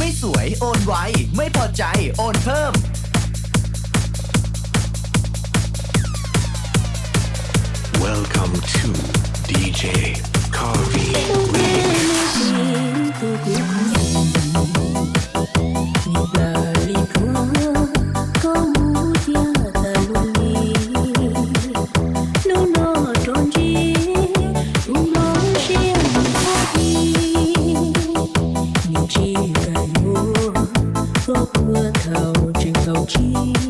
ไม่สวยโอนไว ไม่พอใจโอนเพิ่ม Welcome to D J Coffee Remix. Hnub no rau ntseg, hnub no rau hlob, kuv hlub siab nws lwj pawg. Muaj dej me viv, kuv kuv xim, nws plaws li plhuav, koj mus tiag tas luag li. Hnub no rau ntseg, kuv hlub siab nws lwj pawg, nws tsis kawm yuav, koj puag thaum tseem txaus ntshis.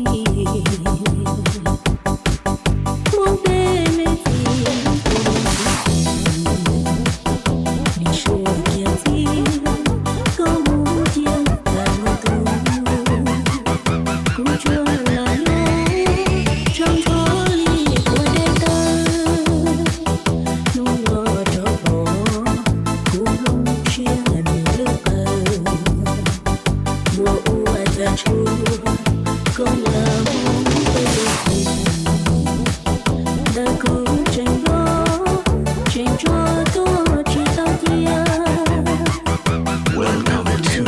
Muaj dej me viv, kuv kuv xim, nws suav kiag txij, koj mus tiag tas luag li. Kuv tsuas los nyob, tsaug ntshua li ua dej tawg. Hnub no rau hlob, kuv hlub siab nws lwj pawg. Muaj ua cas tshua, koj yam mus pawg li xwb. Ntawm kuv tseem nco, tseem tso koj tsis tau cia. Welcome to